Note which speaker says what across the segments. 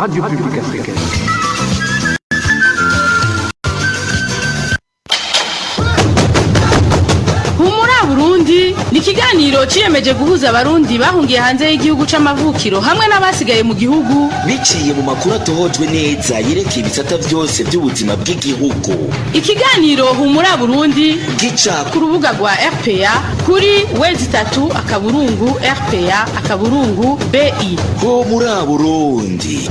Speaker 1: Radio Publique Africaine.
Speaker 2: Humura Burundi ni ikiganiro ciyemeje guhuza abarundi bahungiye hanze y'igihugu c'amavukiro hamwe n'abasigaye mu gihugu
Speaker 3: biciye mu makuru atohojwe neza yerekeye ibisata byose by'ubuzima bw'igihugu.
Speaker 2: Ikiganiro Humura Burundi
Speaker 3: gica
Speaker 2: ku rubuga rwa RPA kuri w3.rpa.bi.
Speaker 3: Ho muri Burundi.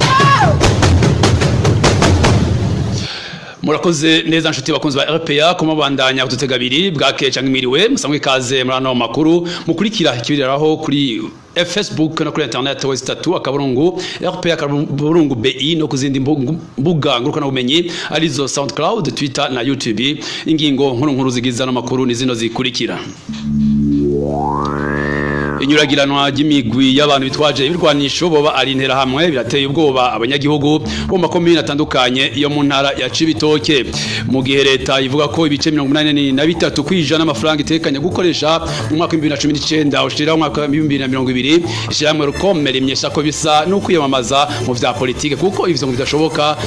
Speaker 4: Murakoze neza nshuti bakunzi ba RPA kumabandanya kudutega abiri bwake canke mwiriwe, musamwe ikaze muri ano makuru mukurikira ikibireraho kuri Facebook no kuri internet w3.rpa.bi no kuzindi mbuga ngurukana bumenyi arizo SoundCloud, Twitter na YouTube. Ingingo nkuru nkuru zigiza no makuru ni zino zikurikira: Inyuragiranwa ry'imigwi y'abantu bitwaje ibirwanisho boba ari intera hamwe birateye ubwoba abanyagihugu bo mu makomine atandukanye yo mu ntara ya Cibitoke, mu gihe leta ivuga ko ibice 83% amafaranga itekanye gukoresha mu mwaka wa 2019 ushira mu mwaka wa 2020. Ishyirahamwe Rukome rimyesha ko bisa no kwiyamamaza mu vya politike, kuko ivyo ngo bidashoboka,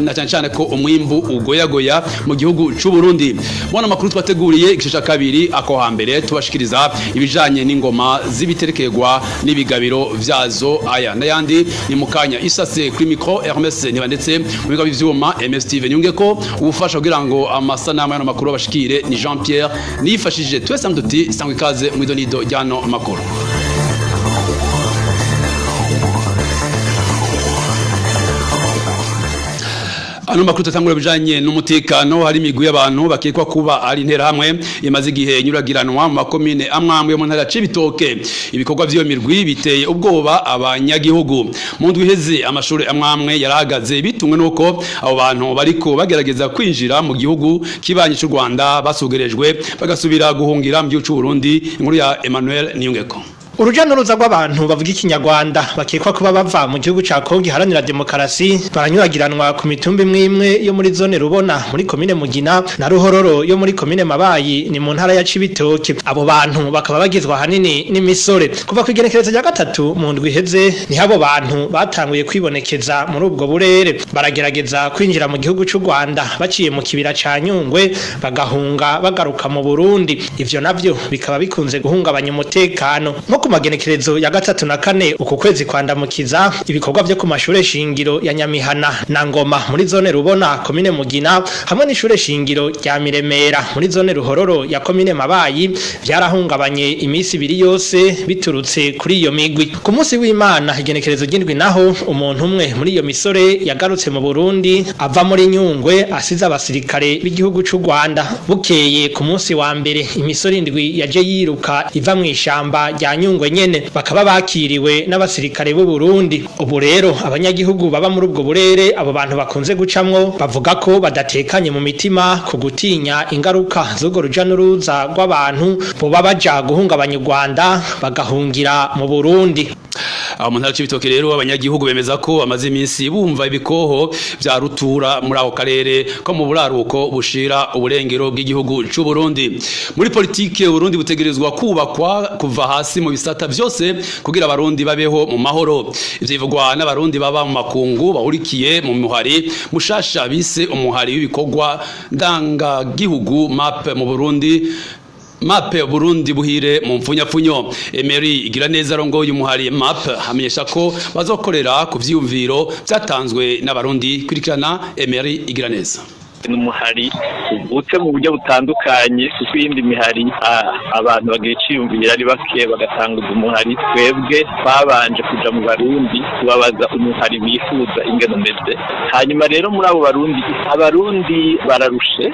Speaker 4: na cyane cyane ko umwimbu ugoyagoya mu gihugu c'u Burundi. Mwana makuru twateguriye igice ca kabiri, ako hambere tubashikiriza ibijanye n'ingoma z'ibiterekerwa n'ibigabiro vyazo. Aya n'ayandi ni mukanya isase. Kuri micro Hermes niba, ndetse mu biga by'ivyuma MS TV nyunge ko ubufasha kugira ngo amasanamu y'ano makuru abashikire ni Jean Pierre nifashije. Twese duti sangwe ikaze mu idonido ryano makuru. Ano makuru tutangura bijanye n'umutekano. Hari imigwi y'abantu bakekwa kuba ari intera hamwe imaze igihe nyuragiranwa mu makomine amwamwe yo mu ntara ya Cibitoke. Ibikorwa vy'iyo mirwi biteye ubwoba abanyagihugu. Mu ndwi iheze amashuri amwamwe yarahagaze bitumwe nuko abo bantu bariko bagerageza kwinjira mu gihugu kibanyi c'u Rwanda basugerejwe bagasubira guhungira mu gihugu c'u Burundi. Inkuru ya Emmanuel Niyungeko.
Speaker 5: Uruja n'uruza rw'abantu bavuga ikinyarwanda bakekwa kuba bava mu gihugu ca Kongo iharanira demokarasi baranyuragiranwa ku mitumba imwe imwe yo muri zone Rubona muri komine Mugina na Ruhororo yo muri komine Mabayi, ni mu ntara ya Cibitoke. Abo bantu bakaba bagizwe ahanini n'imisore. Kuva ku igenekerezo rya 3 mu ndwi iheze niho abo bantu batanguye kwibonekeza muri ubwo burere, baragerageza kwinjira mu gihugu c'u Rwanda baciye mu kibira ca Nyungwe, bagahunga bagaruka mu Burundi. Ivyo navyo bikaba bikunze guhungabanya umutekano. Nko ku magenekerezo ya 3 na 4 uku kwezi kwandamukiza, ibikorwa vyo ku mashure shingiro ya Nyamihana na Ngoma muri zone Rubona komine Mugina hamwe n'ishure shingiro rya Miremera muri zone Ruhororo ya komine Mabayi vyarahungabanye iminsi ibiri yose biturutse kuri iyo migwi. Ku munsi w'Imana igenekerezo ry'indwi naho, umuntu umwe muri iyo misore yagarutse mu Burundi ava muri Nyungwe asize abasirikare b'igihugu c'u Rwanda. Bukeye ku munsi wa mbere, imisore indwi yaje yiruka iva mu ishamba rya Nyungwe nyene, bakaba bakiriwe n'abasirikare b'u Burundi. Ubu rero abanyagihugu baba muri ubwo burere abo bantu bakunze gucamwo bavuga ko badatekanye mu mitima ku gutinya ingaruka z'urwo ruja n'uruza rw'abantu boba baja guhungabanya u Rwanda bagahungira mu Burundi.
Speaker 4: Aho mu ntara c'Ibitoke rero, abanyagihugu bemeza ko bamaze iminsi bumva ibikoho vya rutura muri ako karere ko mu buraruko bushira uburengero bw'igihugu c'u Burundi. Muri politike, Burundi butegerezwa kubakwa kuva hasi mu bisata vyose kugira abarundi babeho mu mahoro. Ivyo bivugwa n'abarundi baba mu makungu bahurikiye mu muhari mushasha bise umuhari w'ibikorwa ndangagihugu MAP mu Burundi, MAP Burundi buhire mu mfunyapfunyo. Emery Igiraneza rongo y'umuhari MAP hamenyesha ko bazokorera ku vyiyumviro vyatanzwe n'abarundi. Kurikirana Emery Igiraneza.
Speaker 6: Ni umuhari uvutse mu buryo butandukanye, kuko iyindi mihari abantu bagira iciyumviro ari bake bagatanguza umuhari. Twebwe twabanje kuja mu barundi tubabaza umuhari bifuza ingene umeze. Hanyuma rero muri abo barundi, abarundi bararushe,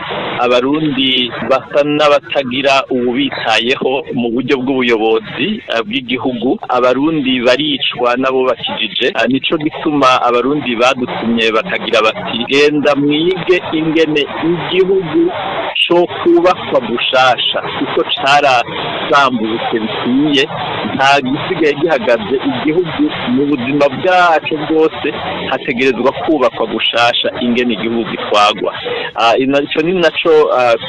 Speaker 6: abarundi basa n'abatagira uwubitayeho mu buryo bw'ubuyobozi bw'igihugu, abarundi baricwa nabo bakijije. Nico gituma abarundi badutumye bakagira bati: "Genda mwige ingene igihugu co kubakwa gushasha, kuko carasambutse bikwiye, nta gisigaye gihagaze igihugu mu buzima." bwacu bwose hategerezwa kubakwa gushasha ingene igihugu gitwagwa. Ico ni naco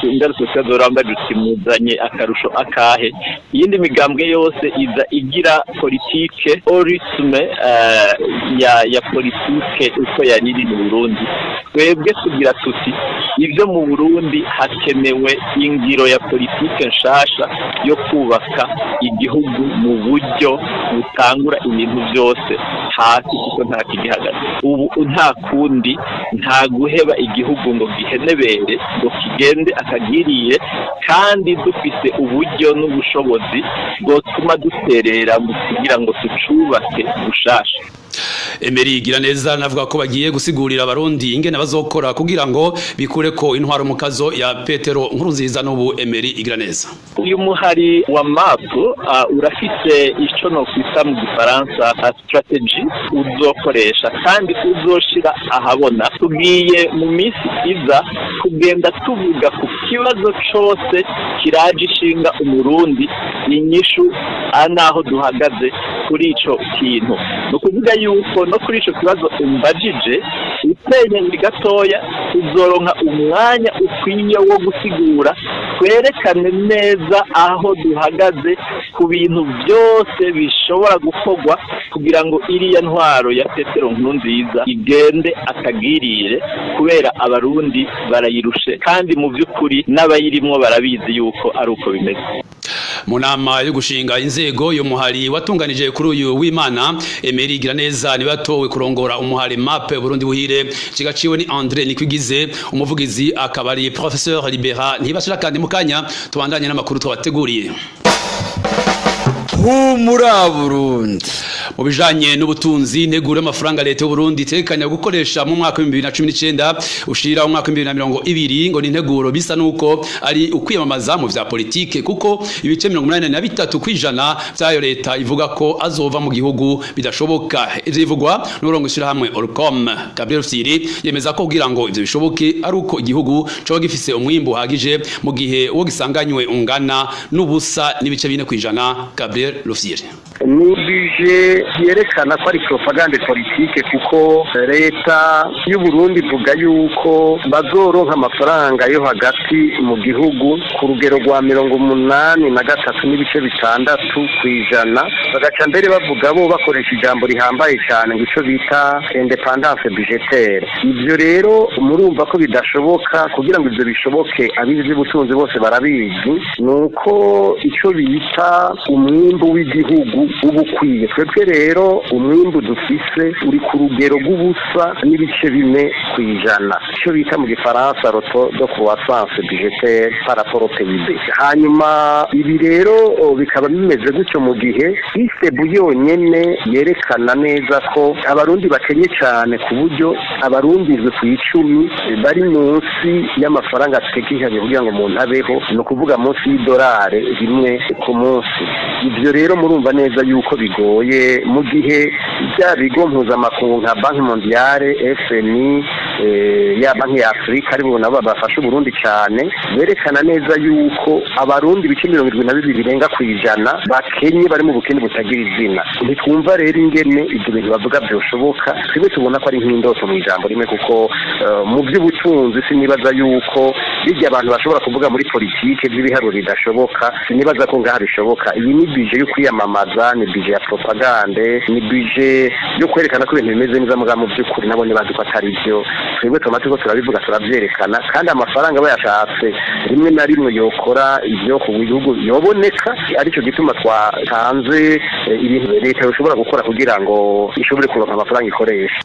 Speaker 6: ingaruka kibazo uti muzanye akarusho akahe? Iyindi migambwe yose iza igira politike au rythme ya politike uko yari iri mu Burundi. Twebwe tugira tuti ibyo mu Burundi hakenewe ingiro ya politike nshasha yo kubaka igihugu mu buryo butangura ibintu byose hasi, kuko nta kigihagaze ubu, nta kundi, nta guheba igihugu ngo gihenebere, ngo kigende akagiriye, kandi dufise uburyo n'ubushobozi bwotuma duterera mu kugira ngo tucubake gushasha.
Speaker 4: Emery Giraneza navuga ko bagiye gusigurira abarundi ingene bazokora kugira ngo bikure ko intwaro mukazo ya Petero Nkurunziza. N'ubu Emery Igiraneza.
Speaker 6: Uyu muhari wa MAP urafise ico no kwita mu gifaransa stratégie uzokoresha kandi uzoshira ahabona. Tugiye mu minsi iza kugenda tuvuga ku kibazo cose kiraje ishinga umurundi, inyishu naho duhagaze kuri ico kintu. Ni ukuvuga yuko no kuri ico kibazo umbajije uteye gatoya, tuzoronka umwanya ukwiye wo gusigura, twerekane neza aho duhagaze ku bintu byose bishobora gukorwa kugira ngo iriya ntwaro ya Petero Nkurunziza igende akagirire, kubera abarundi barayirushe, kandi mu by'ukuri n'abayirimwo barabizi yuko ari uko bimeze.
Speaker 4: Mu nama yo gushinga inzego yo muhari watunganije kuri uyu w'Imana, Emery Giraneza ni batowe kurongora umuhari MAP Burundi Buhire. Kigaciwe ni André Nikwigize, umuvugizi akaba ari Professeur Libera Ntibashira. Kandi mukanya tubandanye n'amakuru twabateguriye.
Speaker 1: Humura Burundi.
Speaker 4: Mu bijanye n'ubutunzi, integuro y'amafaranga leta y'u Burundi itekanya gukoresha mu mwaka wa 2019 ushira umwaka wa 2020 ngo ni integuro bisa nuko ari ukwiyamamaza mu vya politike, kuko ibice 83% vyayo leta ivuga ko azova mu gihugu bidashoboka. Ivyo bivugwa n'urongo hamwe Orcom Gabriel Fsiri, yemeza ko kugira ngo ivyo bishoboke ari uko igihugu coba gifise umwimbu uhagije, mu gihe uwo gisanganywe ungana n'ubusa n'ibice 4%. Gabriel Rufyiri.
Speaker 7: Ni budget yerekana ko ari propagande politique, kuko leta y'u Burundi ivuga yuko bazoronka amafaranga yo hagati mu gihugu ku rugero rwa 83.6%, bagaca mbere bavuga bo bakoresha ijambo rihambaye cyane ngo ico bita indépendance budgétaire. Ivyo rero murumva ko bidashoboka. Kugira ngo ivyo bishoboke, abizi by'ubutunzi bose barabizi, nuko ico bita umwimbu w'igihugu uba ukwiye. Twebwe rero umwimbu dufise uri ku rugero rw'ubusa n'ibice 4%, icyo bita mu gifaransa le taux de croissance budgétaire par rapport au PIB. Hanyuma ibi rero bikaba bimeze gutyo mu gihe ISEBU yonyene yerekana neza ko abarundi bakenye cyane, ku buryo abarundi 7 ku 10 bari munsi y'amafaranga ategekanye kugira ngo umuntu abeho, ni ukuvuga munsi y'idolari 1 ku munsi. Ibyo rero murumva neza yuko bigoye mu gihe bya bigo mpuzamakungu nka Banque mondiale, FMI, ya Banki ya Afurika, aribo nabo bafasha Uburundi cyane, berekana neza yuko abarundi ibice 72 birenga ku ijana bakenye, bari mu bukene butagira izina. Ntitwumva rero ingene ibyo bintu bavuga byoshoboka. Twebwe tubona ko ari nk'indoto mu ijambo rimwe, kuko mu by'ubutunzi sinibaza yuko bijya abantu bashobora kuvuga muri politike by'ibiharuro bidashoboka, sinibaza ko ngaha bishoboka. Iyi ni budget yo kwiyamamaza, ni budget ya propagande, ni budget yo kwerekana ko ibintu bimeze neza, mugabo mu by'ukuri nabo bazi ko atari byo. Twebwe tuma turiko turabivuga, turavyerekana, kandi amafaranga bayashatse rimwe na rimwe yokora ivyo ku bihugu yoboneka. Aricyo gituma twatanze ibintu leta yoshobora gukora kugira ngo ishobore kuronka amafaranga ikoresha.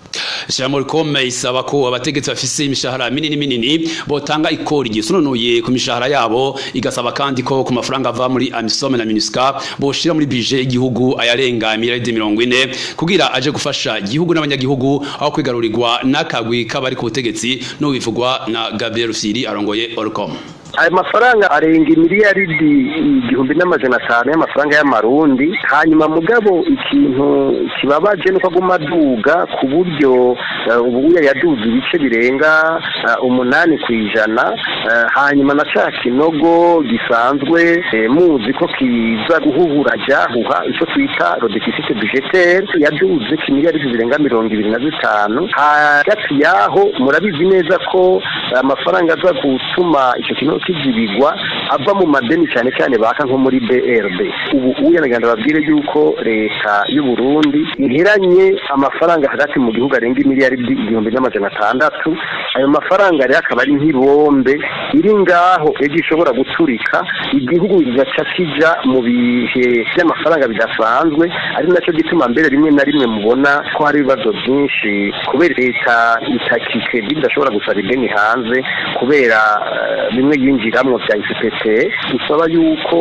Speaker 4: Shamurikome isaba ko abategetsi bafise imishahara minini minini botanga ikori gisununuye ku mishahara yabo, igasaba kandi ko ku mafaranga ava muri AMISOM na MINUSCA boshira muri budget y'igihugu ayarenga miliyaridi 40 kugira aje gufasha igihugu n'abanyagihugu aho kwigarurirwa n'akagwi k'abari ku butegetsi. N'ubivugwa na Gabriel Rufyiri arongoye Orcom.
Speaker 7: Ayo mafaranga arenga imiliyaridi 1500 y'amafaranga y'amarundi. Hanyuma mugabo ikintu kibabaje nuko aguma aduga ku buryo ubu yaduze ibice birenga 8%. Hanyuma na ca kinogo gisanzwe muzi ko kiza guhuhura ryahuha icyo twita le déficit budgétaire yaduze kimiliyaridi zirenga 25. Hagati yaho murabizi neza ko amafaranga aza gutuma icyo kinogo kizibigwa ava mu madeni, cyane cyane baka nko muri BRB. Ubu uyanaganda babwire yuko leta y'u Burundi iheranye amafaranga hagati mu gihugu arenga imiliyaridi 1600. Ayo mafaranga rero akaba ari nk'ibombe iri ngaho ejo ishobora guturika igihugu kigaca kija mu bihe by'amafaranga bidasanzwe, ari nacyo gituma mbere rimwe na rimwe mubona ko hari ibibazo byinshi kubera leta itakikedi idashobora gusaba ideni hanze kubera bimwe yinjiramwo bya ICPT. Dusaba yuko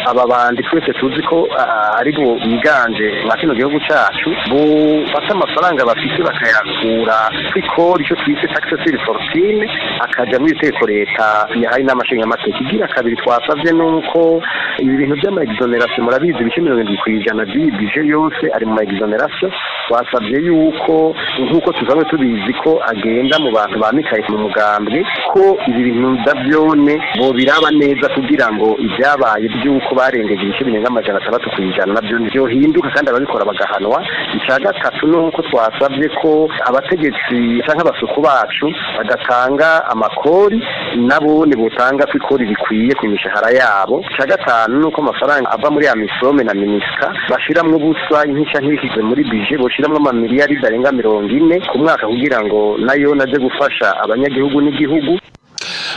Speaker 7: aba bandi twese tuzi ko ari bo biganje mwa kino gihugu cacu bufata amafaranga bafite bakayakura kw'ikori, icyo twise taxe sur fortune, akaja muri itegeko leta yahaye n'amashingamateka. Igira kabiri twasavye nuko ibi bintu by'ama exonération, murabizi ibice 70% by'iyi budget yose ari mu ma exonération. Twasabye yuko nk'uko tusanzwe tubizi ko agenda mu bantu bamikaye mu mugambwe, ko ibi bintu ndavyone bobiraba neza kugira ngo ibyabaye by'uko barengeje ibice birenga 600% nabyo byohinduka kandi ababikora bagahanwa. Icya gatatu ni uko twasabye ko abategetsi canke abasuku bacu badatanga amakori nabo botanga ko ikori rikwiye ku mishahara yabo. Icya gatanu ni uko amafaranga ava muri AMISOM na MINUSCA bashiramwo ubusa intisha ntibishyize muri budget, boshiramwo amamiliyari arenga 40 ku mwaka kugira ngo nayo naje gufasha abanyagihugu n'igihugu.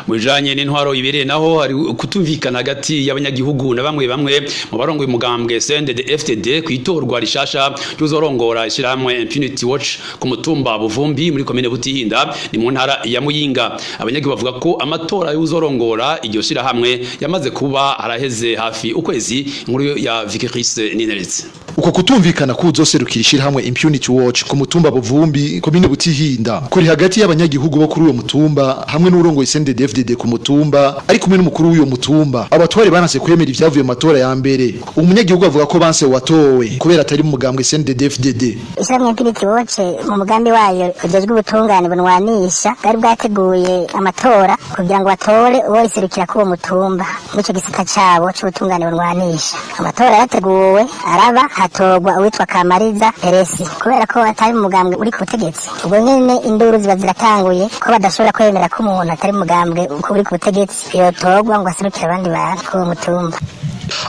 Speaker 4: Mujanye n'intwaro ibereye naho hari kutumvikana hagati y'abanyagihugu na bamwe bamwe mu barongoye umugambwe CNDD-FDD kwitorwa rishasha ry'uzorongora ishyirahamwe Impunity Watch ku mutumba Buvumbi muri komine Butihinda ni mu ntara ya Muyinga. Abanyagihugu bavuga ko amatora y'uzorongora iryo shyirahamwe yamaze kuba araheze hafi ukwezi. Inkuru ya Vicky Chris Nineretse.
Speaker 8: Uko kutumvikana kuzoserukira ishyirahamwe Impunity Watch ku mutumba Buvumbi, komine Butihinda, kuri hagati y'abanyagihugu bo kuri uwo mutumba hamwe n'urongoye CNDD-FDD ku mutumba ari kumwe n'umukuru w'uyo mutumba. Abatware banase kwemera ivyavuye mu matora ya mbere. Umunyagihugu avuga ko banse watowe kubera atari mu mugambwe CNDD-FDD.
Speaker 9: Ishyirahamwe Impunity Watch mu mugambi wayo ujejwe ubutungane bunwanisha bwari bwateguye amatora kugira ngo batore uwo iserukira k'uwo mutumba mw'ico gisata cabo c'ubutungane bunwanisha. Amatora yarateguwe araba, hatorwa uwitwa Kamariza Peresi. Kubera ko atari mu mugambwe uri ku butegetsi, ubwo nyene induru ziba ziratanguye ko badashobora kwemera ko umuntu atari mu mugambwe uri ku butegetsi yotorwa ngo aserukire abandi bantu k'uwo mutumba.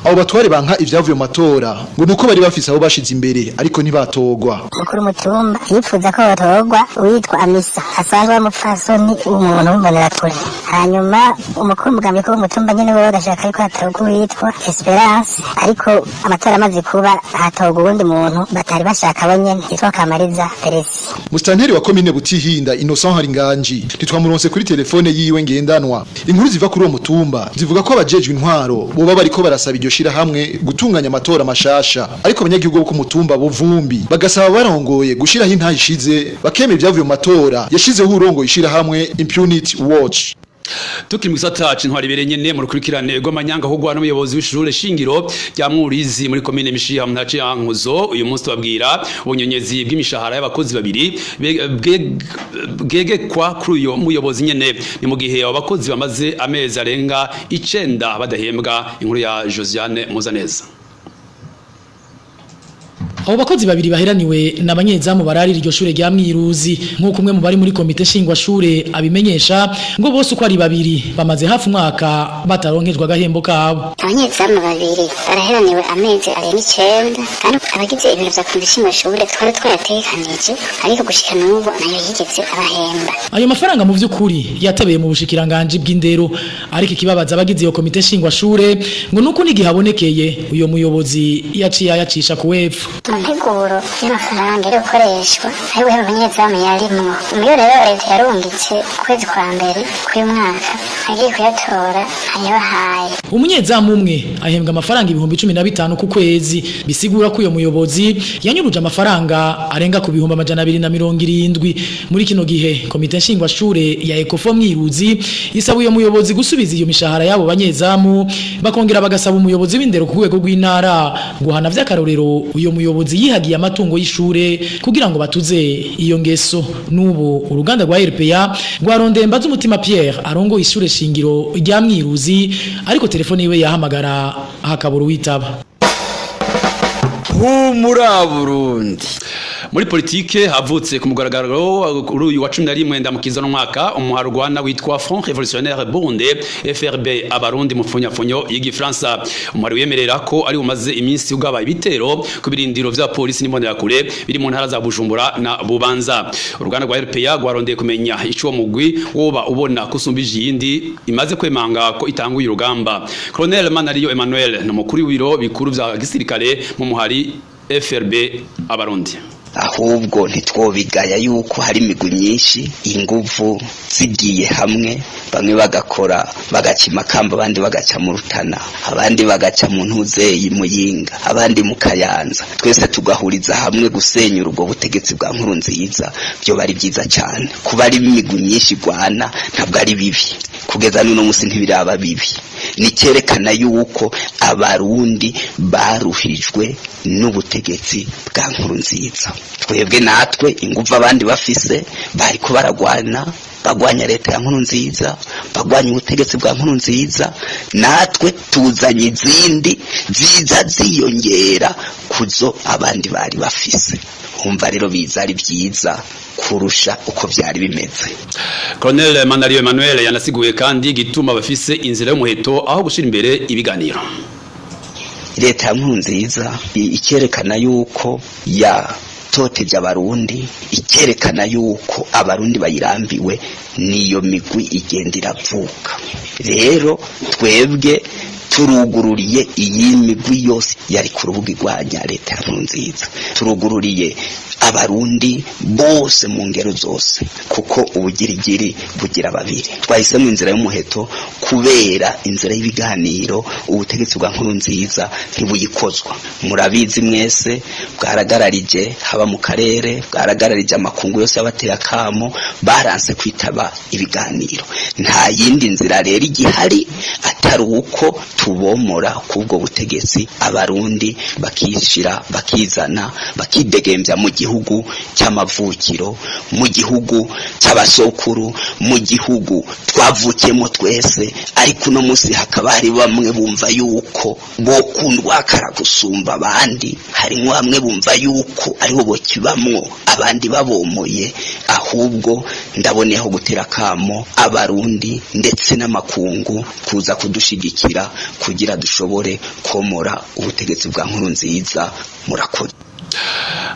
Speaker 8: Abo batware banka ivyavuye mu matora ngo nuko bari bafise abo bashize imbere ariko ntibatogwa.
Speaker 9: Mukuru mutumba yifuza ko batorwa uwitwa Amisa asanzwe ari umupfasoni w'umuntu w'imbonerakure, hanyuma umukuru w'umugambi ko w'umutumba nyene wewe agashaka yuko hatorwa uwitwa Esperance, ariko amatora amaze kuba hatorwa uwundi muntu batari bashaka bo nyene yitwa Kamariza Peresi.
Speaker 8: Mustanteri wa komine Butihinda Innocent Haringanji ntitwamuronse kuri telefone yiwe ngendanwa. Inkuru ziva kuri uwo mutumba zivuga ko abajejwe intwaro boba bariko barasaba iryo shirahamwe gutunganya amatora mashasha, ariko abanyagihugu bo ku mutumba Buvumbi bagasaba barongoye gushiraho intahe ishize bakemera ivyavuye mu matora yashizeho urongoye ishirahamwe Impunity Watch.
Speaker 4: Tukiri mu gisata c'intwari ibereye nyene, mu rukurikirane rw'amanyanga hugwa n'umuyobozi w'ishure shingiro rya Mwurizi muri komine Mishiha mu ntara Cankuzo, uyu munsi tubabwira ubunyonyezi bw'imishahara y'abakozi babiri bwegekwa kuri uyo muyobozi nyene, ni mu gihe abo bakozi bamaze amezi arenga 9 badahembwa. Inkuru ya Josiane Muzaneza.
Speaker 10: Abo bakozi babiri baheraniwe n'abanyezamu bararira iryo shure rya Mwiruzi, nk'uko umwe mu bari muri komite nshingwashure abimenyesha, ngo bose uko ari babiri bamaze hafi umwaka bataronkejwe agahembo kabo.
Speaker 11: Abanyezamu babiri baraheraniwe amezi arenga 9, kandi abagize ibiro vya komite nshingwashure twari twarategekanije, ariko gushika n'ubu nayo yigeze abahemba.
Speaker 10: Ayo mafaranga mu vy'ukuri yatebeye mu bushikiranganji bw'indero, ariko ikibabaza abagize iyo komite nshingwashure ngo nuko n'igihe abonekeye uyo muyobozi yaciye ayacisha ku wepfo.
Speaker 11: Mu nteguro y'amafaranga iri gukoreshwa ayo guhemba umunyezamu yarimwo. Muyo rero leta yarungitse ukwezi kwa mbere k'uyu mwaka, agiye kuyatora ntayabahaye.
Speaker 10: Umunyezamu umwe ahembwa amafaranga 15,000 ku kwezi, bisigura ko uyo muyobozi yanyuruje amafaranga arenga ku 270,000. Muri kino gihe komite nshingwashure ya Ecofo Mwiruzi isaba uyo muyobozi gusubiza iyo mishahara yabo banyezamu, bakongera bagasaba umuyobozi w'indero ku rwego rw'intara guhana vy'akarorero uyo muyobozi yihagiye amatungo y'ishure kugira ngo batuze iyo ngeso. N'ubu uruganda rwa RPA rwarondeye Mbazumutima Pierre arongoye ishure shingiro rya Mwiruzi, ariko telefone yiwe yahamagara hakabura uwitaba.
Speaker 1: Humura Burundi.
Speaker 4: Muri politike, havutse ku mugaragaro kuri uyu wa 11 Ndamukiza n'umwaka umuharugwana witwa Front Révolutionnaire Burundais, FRB Abarundi mu funyafunyo y'igifaransa. Umuhari wiyemerera ko ari umaze iminsi ugaba ibitero ku birindiro vya polisi n'imbonerakure biri mu ntara za Bujumbura na Bubanza. Uruganda rwa RPA rwarondeye kumenya ico uwo mugwi woba ubona kusumbije iyindi imaze kwemanga ko itanguye urugamba. Colonel Manariyo Emmanuel ni umukuru w'ibiro bikuru vya gisirikare mu muhari FRB Abarundi.
Speaker 3: Ahubwo ntitwobigaya yuko hari imigwi myinshi, inguvu zigiye hamwe, bamwe bagakora bagaca Imakamba, abandi bagaca mu Rutana, abandi bagaca mu Ntuzeyi Muyinga, abandi mu Kayanza, twese tugahuriza hamwe gusenyura ubwo butegetsi bwa Nkurunziza, byo bari byiza cyane. Kuba ari imigwi myinshi igwana ntabwo ari bibi, kugeza n'uno munsi ntibiraba bibi. Ni cyerekana yuko Abarundi baruhijwe n'ubutegetsi bwa Nkurunziza. Twebwe natwe ingufu abandi bafise bariko baragwana, bagwanya leta ya Nkurunziza, bagwanya ubutegetsi bwa Nkurunziza, natwe tuzanye izindi ziza ziyongera kuzo abandi bari bafise. Umva rero, biza ari byiza kurusha uko byari bimeze.
Speaker 4: Colonel Manariyo Emmanuel yanasiguye kandi gituma bafise inzira y'umuheto aho gushira imbere ibiganiro.
Speaker 3: Leta ya Nkurunziza ikerekana yuko yatoteje Abarundi, ikerekana yuko Abarundi bayirambiwe, niyo migwi igenda iravuka. Rero twebwe turugururiye iyi migwi yose yari ku rubuga igwanya leta ya Nkurunziza, turugururiye Abarundi bose mu ngero zose, kuko ubugirigiri bugira babiri. Twahisemo inzira y'umuheto kubera inzira y'ibiganiro ubutegetsi bwa Nkurunziza ntibuyikozwa. Murabizi mwese, bwaragararije haba mu karere, bwaragararije amakungu yose y'abateye akamo, baranse kwitaba ibiganiro. Nta yindi nzira rero igihari atari uko tubomora k'ubwo butegetsi, Abarundi bakishira bakizana, bakidegembya mu gihugu cy'amavukiro, mu gihugu cy'abasokuru, mu gihugu twavukiyemo twese. Ariko uno munsi hakaba hari bamwe bumva yuko bokundwa akara gusumba abandi, harimo bamwe bumva yuko aribo bokibamwo abandi babomoye. Ahubwo ndaboneyeho gutera akamo Abarundi ndetse n'amakungu kuza kudushigikira kugira dushobore komora ubutegetsi bwa Nkurunziza. Murakoze.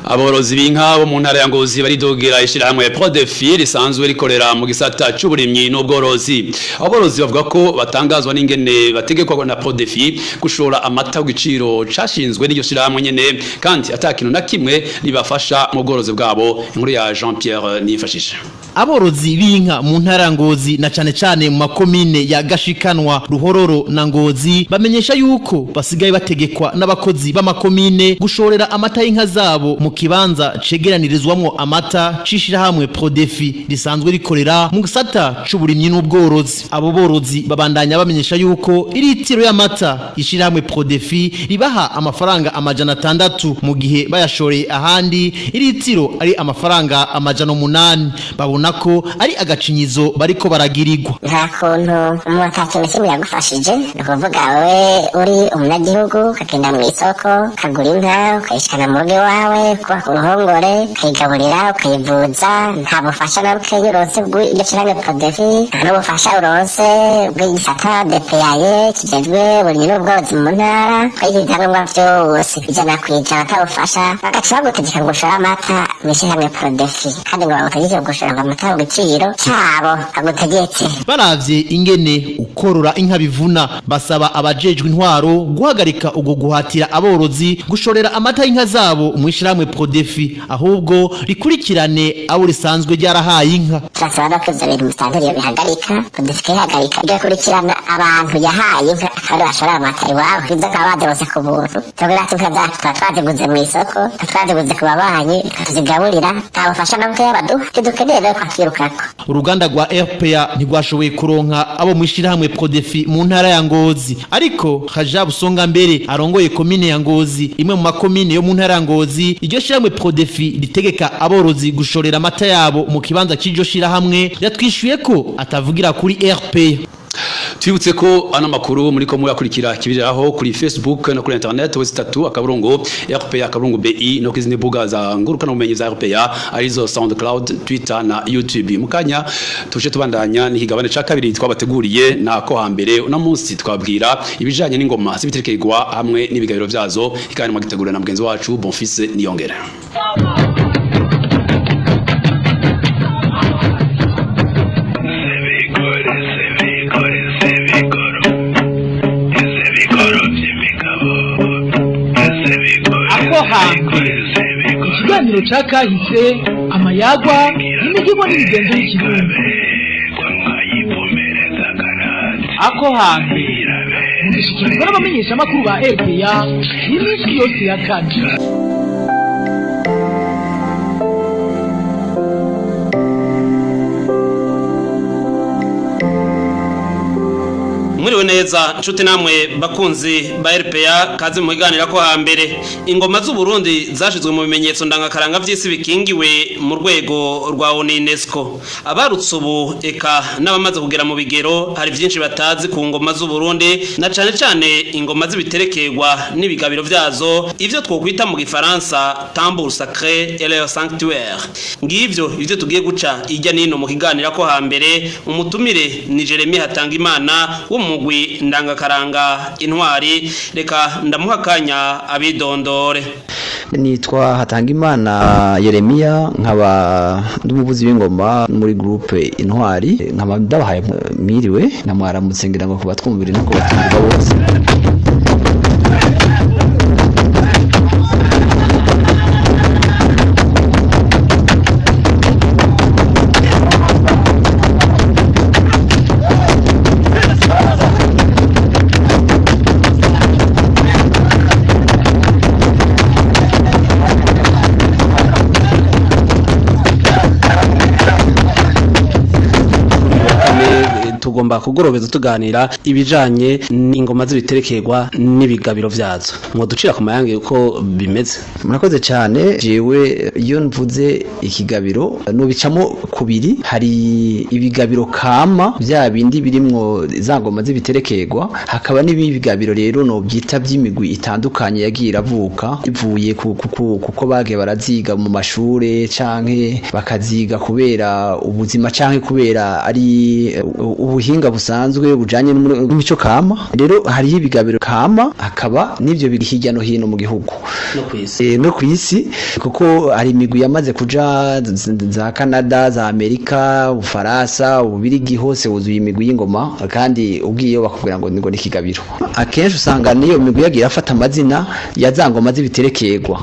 Speaker 4: Aborozi b'inka bo mu ntara ya Ngozi baridogera ishirahamwe Prodefi risanzwe rikorera mu gisata c'uburimyi n'ubworozi. Aborozi bavuga ko batangazwa n'ingene bategekwa na Prodefi gushora amata ku giciro cashinzwe n'iryo shirahamwe nyene, kandi ata kintu na kimwe ribafasha mu bworozi bwabo. Inkuru ya Jean Pierre Nifashisha.
Speaker 12: Aborozi b'inka mu ntara ya Ngozi, na cane cane mu makomine ya Gashikanwa, Ruhororo na Ngozi, bamenyesha yuko basigaye bategekwa n'abakozi b'amakomine gushorera amata y'inka zabo mu kibanza cegeranirizwamwo amata c'ishirahamwe Prodefi risanzwe rikorera mu gisata c'uburimyi n'ubworozi. Abo borozi babandanya bamenyesha yuko iritiro y'amata ishirahamwe Prodefi ribaha amafaranga 600, mu gihe bayashoreye ahandi iritiro ari amafaranga 800. Babona ko ari agacinyizo bariko baragirirwa.
Speaker 9: Nta kuntu umuntu ata kintu kimwe yagufashije. Ni ukuvuga wowe uri umunyagihugu, ukagenda mu isoko ukagura inka, ukayishikana mu rugo iwawe, kubaka uruhongore, ukayigaburira, ukayivuza, nta bufasha na bukeya uronse bw'iryo shirahamwe Prodefi, nta n'ubufasha uronse bw'igisata DPAE kijejwe uburimyi n'ubworozi mu ntara. Ukayiha ibyangombwa vyose 100% ata bufasha, bagaca bagutegeka ngo ushore amata mw'ishirahamwe Prodefi, kandi ngo bagutegeke gushora ngo amata ku giciro cabo agutegetse.
Speaker 12: Baravye ingene ukorora inka bivuna, basaba abajejwe intwaro guhagarika ugo guhatira aborozi gushorera amata y'inka zabo mu ishirahamwe Prodefi, ahubwo rikurikirane abo risanzwe ryarahaye inka.
Speaker 9: Turasaba no ko ivyo bintu musanzwe iyo bihagarika, Prodefi ikayihagarika, igakurikirana abantu yahaye inka akaba aribo bashorera amata iwabo, izo bakaba bazironse ku buntu. Twebwe natwe inka zacu tuba twaziguze mw'isoko, tuba twaziguze ku babanyi, tuzigaburira, nta bufasha na bukeya baduha. Ivyo dukeneye rero twakirukako.
Speaker 12: Uruganda rwa RPA ntigwashoboye kuronka abo mwishirahamwe Prodefi mu ntara ya Ngozi, ariko Rajab Songa mbere arongoye komine ya Ngozi, imwe mu makomine yo mu ntara ya Ngozi, iryo shirahamwe Prodefi ritegeka aborozi gushorera amata yabo mu kibanza c'iryo shirahamwe, yatwishuye ko atavugira kuri RPA.
Speaker 4: Twibutse ko ano makuru muri ko muyakurikira kibiriraho kuri Facebook no kuri internet wese tatu akaburungu RPA akaburungu BI no kizindi mbuga za ngurukana bumenyi za RPA arizo SoundCloud, Twitter na YouTube. Mukanya tuje tubandanya n'ikigabane ca kabiri twabateguriye nako hambere. Uno munsi twabwira ibijanye n'ingoma z'ibiterekerwa hamwe n'ibigabiro vyazo, ikandi mwagitegura na mugenzi wacu Bonfils Niyongera.
Speaker 10: Ako hambere, ikiganiro ca kahise, amayagwa n'imigirwa n'imigenzo y'ikirundi. Ako hambere mugishikirizwa n'abamenyeshamakuru ba RPA iminsi yose ya kane.
Speaker 13: Mwiriwe neza nshuti namwe bakunzi ba RPA, kaze mu kiganiro ko hambere. Ingoma z'u Burundi zashizwe mu bimenyetso ndangakaranga vy'isi bikingiwe mu rwego rwa UNESCO. Abarutse ubu eka n'abamaze kugera mu bigero hari vyinshi batazi ku ngoma z'u Burundi, na cane cane ingoma z'ibiterekerwa n'ibigabiro vyazo, ivyo twokwita mu gifaransa tambour sacré et leur sanctuaire. Ngivyo ivyo tugiye guca ijya nino mu kiganiro ko hambere. Umutumire ni Jeremy Hatangimana wo mugwi ndangakaranga Intwari. Reka ndamuha akanya abidondore.
Speaker 14: Nitwa Hatangimana Yeremia, nkaba ndumuvuzi w'ingoma muri groupe Intwari, nkaba ndabahaye miriwe na mwaramutse ngira ngo kubatwumvira no kubatumva bose.
Speaker 13: Tugomba kugorobeza tuganira ibijanye n'ingoma z'ibiterekerwa n'ibigabiro vyazo, mwo ducira ku mayange uko bimeze.
Speaker 14: Murakoze cyane. Jewe iyo mvuze ikigabiro nubicamo kubiri. Hari ibigabiro kama bya bindi birimwo za ngoma z'ibiterekerwa, hakaba n'ibigabiro rero no byita by'imigwi itandukanye yagiye iravuka ivuye kuko bagiye baraziga mu mashure canke bakaziga kubera ubuzima canke kubera ari ubuhinga busanzwe bujanye n'imico kama. Rero hariho ibigabiro kama, hakaba n'ivyo biri hirya no hino mu gihugu no kwisi, kuko hari imigwi yamaze kuja za Canada, za Amerika, Ufaransa, Ububirigi, hose wuzuye imigwi y'ingoma, kandi ugiyeyo bakubwira ngo ngo nikigabiro. Akenshi usanga niyo migwi yagiye afata amazina ya za ngoma z'ibiterekerwa.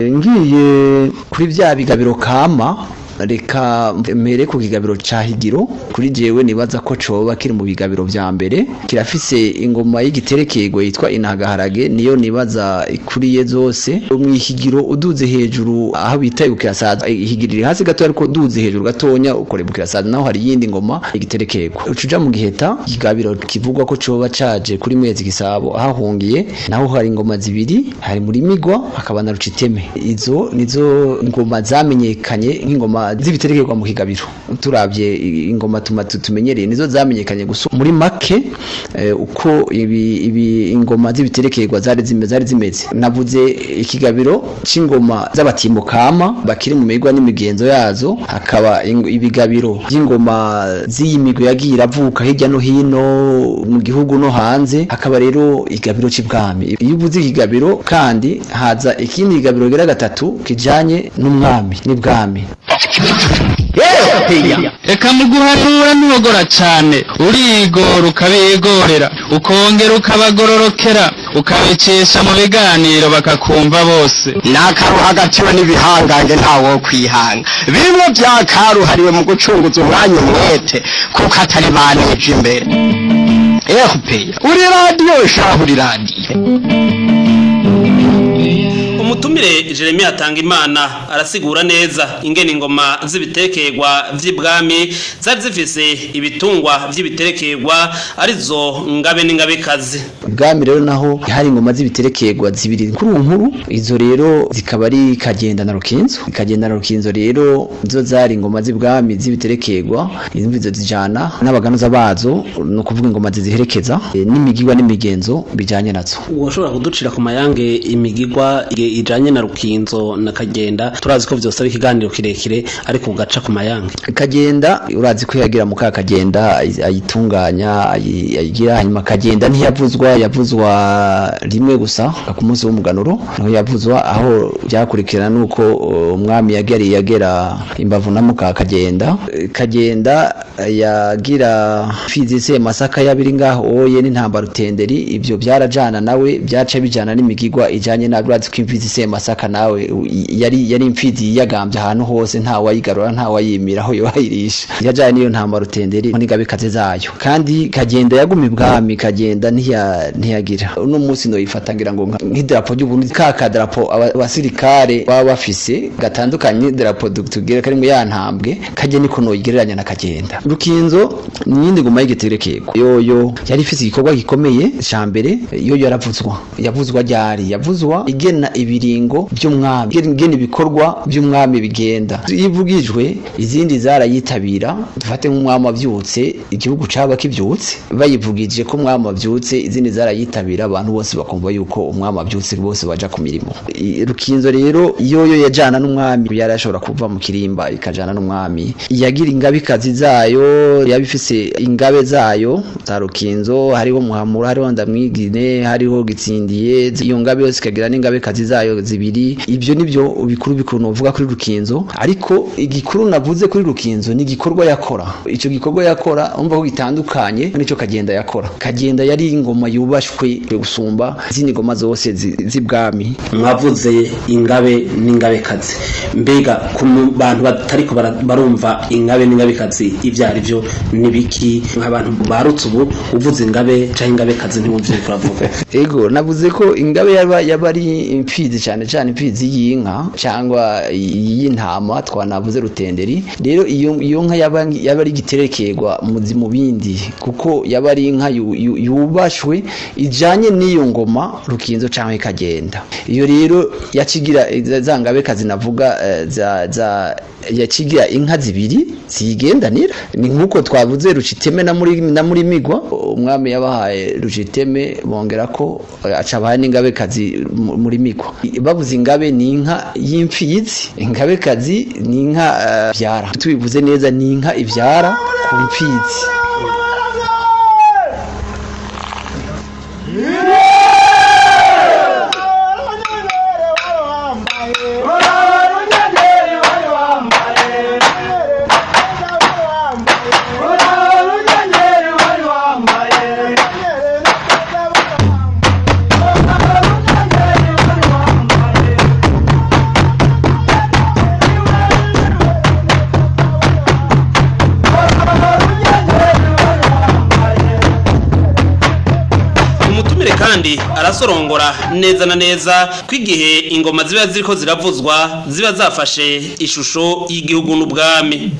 Speaker 14: Ngiye kuri vya bigabiro kama, reka mere ku kigabiro ca Higiro. Kuri jewe nibaza ko coba kiri mu bigabiro vya mbere, kirafise ingoma y'igiterekerwa yitwa Intagaharage, niyo nibaza ikuriye zose. Mwihigiro uduze hejuru aho bita Ibukirasazi, Higiro iri hasi gato ariko uduze hejuru gatonya ukora Ibukirasazi, naho hari yindi ngoma y'igiterekerwa. Ucuja mu Giheta, ikigabiro kivugwa ko coba caje kuri Mwezi Gisabo ahahungiye, naho hari ingoma zibiri, hari muri Migwa hakaba na Ruciteme. Izo nizo ngoma zamenyekanye nk'ingoma z'ibiterekerwa mu kigabiro. Turavye ingoma tumenyereye nizo zamenyekanye gusa. Muri make uko ibi ingoma z'ibiterekerwa zari zimeze, navuze ikigabiro c'ingoma z'abatimukama bakiri mu migwa n'imigenzo yazo, hakaba ibigabiro by'ingoma z'iyi migwi yagiye iravuka hirya no hino mu gihugu no hanze, hakaba rero igabiro c'ibwami. Iyo uvuze ikigabiro kandi haza ikindi kigabiro gira gatatu kijanye n'umwami n'ibwami.
Speaker 15: Reka mu guhanura ntihogora cyane, urigora ukabigorera, ukongera ukabagororokera, ukabikesha mu biganiro bakakumva bose.
Speaker 16: N'akaru hagatiwe n'ibihangange ntawo kwihanga, bimwe byakaruhariwe mu gucunguza umwanya umwete kuko atari baneje imbere. RPA uri radiyo shahu, uri radiyo.
Speaker 13: Umutumire Jeremie Hatangimana arasigura neza ingene ingoma z'ibitekerwa vy'ibwami zari zifise ibitungwa vy'ibitekerwa, arizo ngabe n'ingabekazi.
Speaker 14: Ubwami rero naho hari ingoma z'ibiterekerwa zibiri nkuru nkuru, izo rero zikaba ari Kagenda na Rukinzo. Kagenda na Rukinzo rero zo zari ingoma z'ibwami z'ibiterekerwa, izo zijana n'abaganuza bazo, no kuvuga ingoma ziziherekeza, n'imigirwa n'imigenzo bijanye nazo.
Speaker 13: Ushobora kuducira ku mayange imigirwa ijanye na Rukinzo na Kagenda? Turazi ko vyose ari ikiganiro kirekire, ariko ugaca ku mayange.
Speaker 14: Kagenda urazi ko yagira muka Kagenda ayitunganya, ayigira, hanyuma Kagenda ntiyavuzwa, yavuzwa rimwe gusa ku munsi w'umuganuro, niho yavuzwa. Aho byakurikirana nuko umwami yagera yagera imbavu na muka Kagenda. Kagenda yagira fizise masaka yabiri ngaho oye n'intambara rutenderi, ibyo byarajana nawe, byaca bijana n'imigigwa ijanye na urazi ko imfizi Masaka nawe yari imfizi yagambye ahantu hose, nta wayigarura nta wayimira aho yobayirisha, yajanye niyo ntambara rutenderi n'ingabekazi zayo. Kandi Kagenda yaguma ibwami, Kagenda ntiyagira uno munsi no yifata ngira ngo nk'idarapo ry'Uburundi, ka kadarapo abasirikare baba bafise gatandukanye idarapo tugira kari mu ya ntambwe, kajye niko no yigereranya na Kagenda. Rukinzo niyindi ngoma y'igiterekego, yoyo yari ifise igikorwa gikomeye ca mbere, yoyo yaravuzwa, yavuzwa ryari, yavuzwa igena ibiringo by'umwami, igena ibikorwa by'umwami bigenda ivugijwe, izindi zarayitabira. Dufate nk'umwami wavyutse, igihugu caba kivyutse, bayivugije ko umwami wavyutse, izindi zarayitabira, abantu bose bakumva yuko umwami wavyutse, bose baja ku mirimo. Rukinzo rero yoyo yajana n'umwami, yarashobora kuva mu kirimba ikajana n'umwami, yagira ingabikazi zayo, yabifise ingabe zayo za Rukinzo, hariho Muhamura, hariho Ndamwigine, hariho Gitsindiye, iyo ngabe yose ikagira n'ingabekazi zayo zibiri. Ibyo nibyo bikuru bikuru novuga kuri Rukinzo, ariko igikuru navuze kuri Rukinzo ni igikorwa yakora. Ico gikorwa yakora umva ko gitandukanye nico Kagenda yakora. Kagenda yari ingoma yubashwe gusumba izindi ngoma zose z'ibwami.
Speaker 13: Mwavuze ingabe n'ingabekazi, mbega ku bantu batariko barumva ingabe n'ingabekazi ivyo ari byo nibiki? Nk'abantu barutse ubu uvuze ingabe canke ingabekazi ntiwumvye kuravuga.
Speaker 14: Ego, navuze ko ingabe yaba ari imfizi, cyane cyane imfizi y'inka cyangwa y'intama, twanavuze rutenderi. Rero iyo nka yaba ari igiterekerwa mu bindi, kuko yaba ari inka yubashwe ijanye n'iyo ngoma Rukinzo canke Kagenda. Iyo rero yacigira za ngabekazi navuga za yacigira inka zibiri zigendanira, ni nkuko twavuze Ruciteme na muri migwa, umwami yabahaye Ruciteme bongera ko acabaye n'ingabekazi muri migwa. Bavuze ingabe ni inka y'imfizi, ingabekazi ni inka byara, tubivuze neza ni inka ivyara ku mfizi.
Speaker 13: Kandi arasorongora neza na neza ko igihe ingoma ziba ziriko ziravuzwa ziba zafashe ishusho y'igihugu n'ubwami.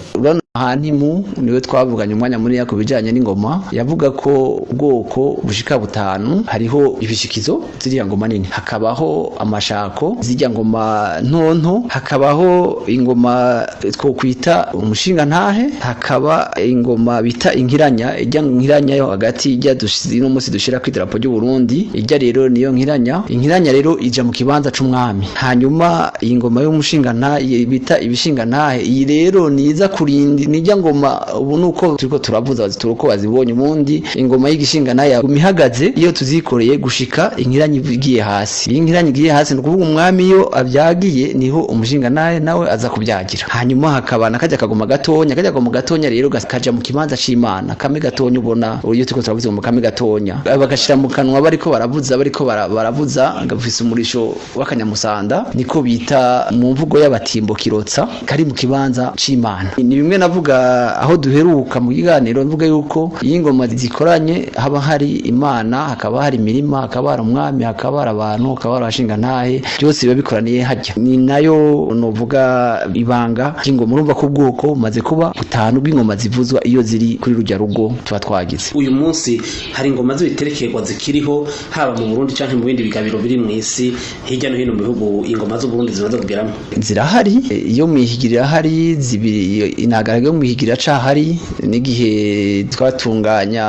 Speaker 14: Hantimu niwe twavuganye umwanya muri yako bijanye n'ingoma, yavuga ko ubwoko bushika butanu, hariho ibishikizo ziriya ngoma nini, hakabaho amashako zijya ngoma ntonto, hakabaho ingoma twokwita umushinga ntahe, hakaba ingoma bita inkiranya, ijya nkiranya yo hagati ijya no munsi dushira ku idarapo ry'u Burundi, ijya rero niyo nkiranya. Inkiranya rero ija mu kibanza c'umwami. Hanyuma ingoma y'umushinga ntahe bita ibishinga ntahe, iyi rero niza kurinda Nijya ngoma ubu nuko turiko turavuza bazitura uko bazibonye. Ubundi ingoma y'igishinga nayo ihagaze iyo tuzikoreye gushika inkiranyi igiye hasi. Iyo inkiranyi igiye hasi, ni ukuvuga umwami iyo abyagiye, niho umushinga naye nawe aza kubyagira. Hanyuma hakaba nakajya kagoma gatonya. Kajya kagoma gatonya rero kaja mu kibanza c'Imana, kame gatonya. Ubona iyo turiko turavuza mu kame gatonya, bagashira mu kanwa bariko baravuza, bariko baravuza, gafise umurisho w'akanyamusanda, niko bita mu mvugo y'abatimbo kirotsa, kari mu kibanza c'Imana. Ni bimwe navuga aho duheruka mu kiganiro, mvuga yuko iyo ingoma zikoranye haba hari Imana, hakaba hari imirima, hakaba hari umwami, hakaba hari abantu, hakaba hari abashingantahe, byose biba bikoraniye hajya. Ni nayo novuga ibanga ry'ingoma. Urumva ko ubwoko bumaze kuba butanu bw'ingoma zivuzwa iyo ziri kuri rujya rugo tuba twagize.
Speaker 13: Uyu munsi hari ingoma z'ibiterekerwa zikiriho, haba mu Burundi canke mu bindi bigabiro biri mu isi, hirya no hino mu bihugu ingoma z'u Burundi zimaze kugeramo?
Speaker 14: Zirahari. Iyo mwihigira irahari, zibiri intagaraga yo mwihigira iracahari. N'igihe twatunganya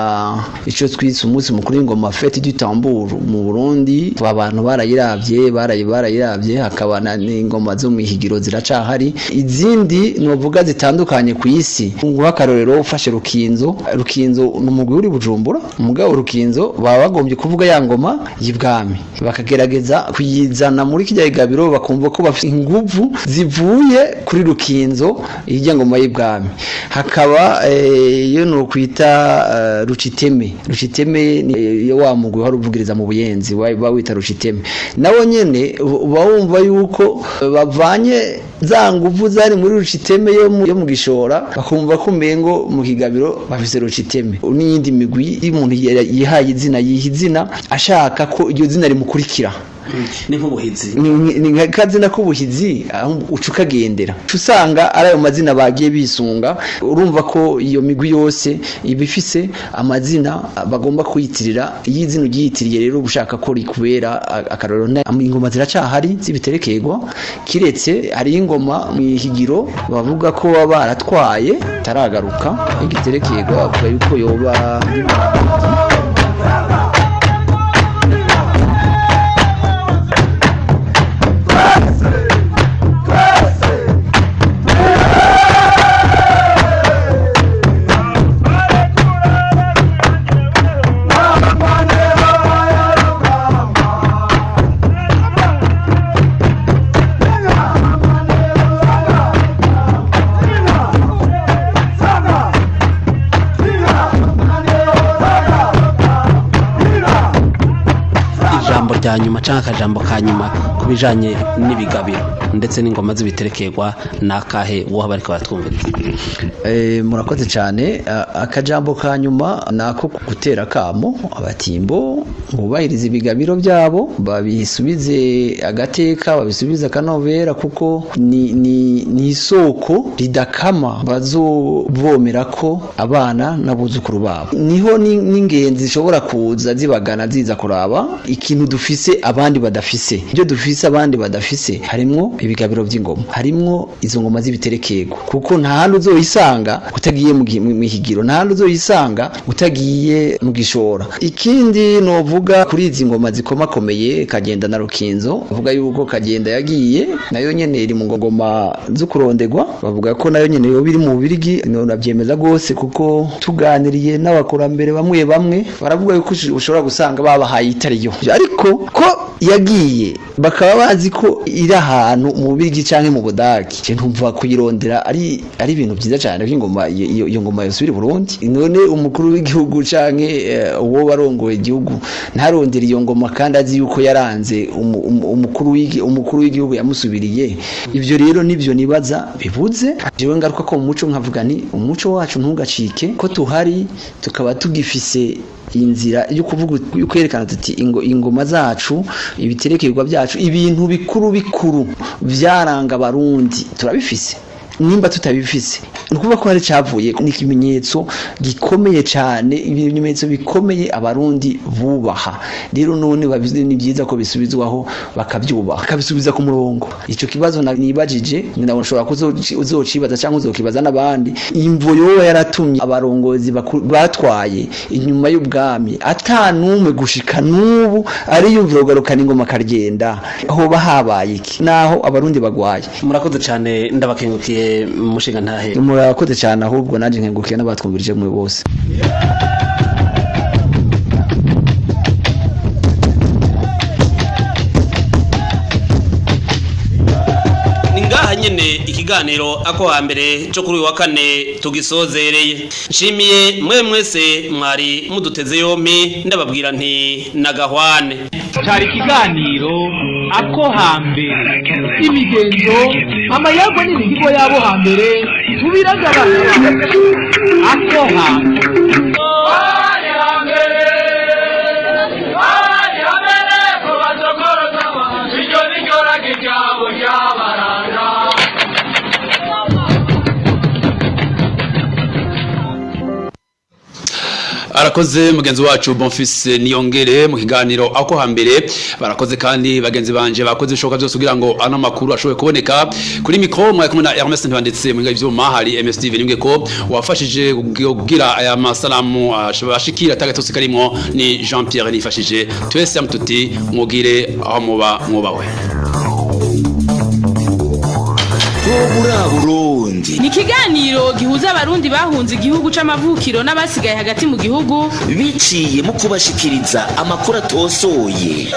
Speaker 14: ico twise umunsi mukuru w'ingoma, Fête du Tambour mu Burundi, abantu barayiravye, barayiravye, hakaba n'ingoma zo mwihigiro ziracahari. Izindi novuga zitandukanye ku isi, nguha akarorero, ufashe Rukinzo. Rukinzo ni umugwi uri Bujumbura, umugabo Rukinzo baba bagombye kuvuga ya ngoma y'ibwami, bakagerageza kuyizana muri kijya gabiro, bakumva ko bafite inguvu zivuye kuri Rukinzo, hirya ngoma y'ibwami. Hakaba iyo no kwita Ruciteme. Ruciteme ni yo wa mugwi wari uvugiriza mu Buyenzi, wita Ruciteme. Nabo nyene uba wumva yuko bavanye za nguvu zari muri Ruciteme yo mu Gishora, bakumva ko umengo mu kigabiro bafise Ruciteme. N'iyindi migwi y'umuntu yihaye izina, yiha izina ashaka ko iryo zina rimukurikira.
Speaker 13: Ni nk'ubuhizi.
Speaker 14: Ni nk'akazina k'ubuhizi uca ukagendera, usanga ari ayo mazina bagiye bisunga. Urumva ko iyo migwi yose iba ifise amazina bagomba kuyitirira. Iyo izina uryiyitiriye rero uba ushaka ko rikubera akarorero. Ingoma ziracahari z'ibiterekerwa, kiretse hari ingoma mu ihigiro bavuga ko baba baratwaye itaragaruka, igiterekerwa bavuga yuko yoba.
Speaker 13: Ijambo rya nyuma canke akajambo ka nyuma ku bijanye n'ibigabiro ndetse n'ingoma z'ibiterekerwa nakahe wowe bariko baratwumviriza?
Speaker 14: Murakoze cyane. Akajambo ka nyuma nako gutera kamo abatimbo bubahiriza ibigabiro byabo, babisubize agateka, babisubize akanovera, kuko ni isoko ridakama bazovomera ko abana n'abuzukuru babo. Niho n'ingenzi zishobora kuza zibagana, ziza kuraba ikintu dufise abandi badafise. Ibyo dufise abandi badafise harimwo ibigabiro by'ingoma, harimwo izo ngoma z'ibiterekerwa, kuko nta handi uzoyisanga utagiye mu mihigiro, nta handi uzoyisanga utagiye mu Gishora. Ikindi novuga kuri izi ngoma zikomakomeye, Kagenda na Rukinzo, bavuga yuko Kagenda yagiye, nayo nyene iri mu ngoma zo kurondegwa, bavuga ko nayo nyene yoba iri mu Bubirigi. Nabyemeza rwose, kuko tuganiriye n'abakurambere bamwe bamwe baravuga yuko ushobora gusanga babahaye itariyo, ariko ko yagiye bakaba bazi ko iri ahantu mu Bubirigi canke mu Budagi. Je ntumva kuyirondera ari ibintu byiza cyane ko ingoma iyo ngoma yosubira i Burundi. None umukuru w'igihugu canke uwo barongoye igihugu ntarondera iyo ngoma kandi azi yuko yaranze umukuru w'igihugu yamusubiriye? Ivyo rero nivyo nibaza bibuze. Jewe ngaruka ko umuco, nkavuga ni umuco wacu ntugacike, ko tuhari tukaba tugifise inzira yo kuvuga, yo kwerekana tuti ingoma zacu, ibiterekerwa byacu, ibintu bikuru bikuru vyaranga abarundi turabifise. Nimba tutabifise, ni ukuvuga ko hari cavuye. Ni ikimenyetso gikomeye cyane, ibimenyetso bikomeye abarundi bubaha. Rero none ni byiza ko bisubizwaho, bakabyubaha, bakabisubiza ku murongo. Ico kibazo nibajije, nawe ushobora uzocibaza cyangwa uzokibaza n'abandi: imvo yoba yaratumye abarongozi batwaye inyuma y'ubwami atanumwe gushika n'ubu ariyumvira kugarukana ingoma akagenda, hoba habaye iki naho abarundi bagwaye?
Speaker 13: Murakoze cyane, ndabakengukiye.
Speaker 17: Ndagushimire mushinga ntahe.
Speaker 14: Murakoze cyane, ahubwo nanjye nkengurukiye n'abatwumvirije mwe bose.
Speaker 13: Ngaha nyene ikiganiro ako hambere cyo kuri uyu wa kane tugisozereye. Nshimiye mwe mwese mwari muduteze yompi, ndababwira nti nagahwane.
Speaker 18: Cari ikiganiro ako hambere, imigenzo, amayagwa n'imihigo yabo hambere tubiragabana ako hambere.
Speaker 4: Arakoze mugenzi wacu Bonfils Niyongere mu kiganiro ako hambere. Barakoze kandi bagenzi banje bakoze ibishoboka byose kugira ngo ano makuru ashobore kuboneka kuri micro. Mwe kumwe na Hermes Ntibanditse mu ivyuma hari MSD Venimwe ko wafashije kugira aya masalamu ashikira atagatose karimo ni Jean Pierre nifashije. Twese amtuti mwugire aho muba mwubawe.
Speaker 19: Burundi
Speaker 2: ni ikiganiro gihuza abarundi bahunze igihugu c'amavukiro n'abasigaye hagati mu gihugu
Speaker 19: biciye mu kubashikiriza amakuru atosoye.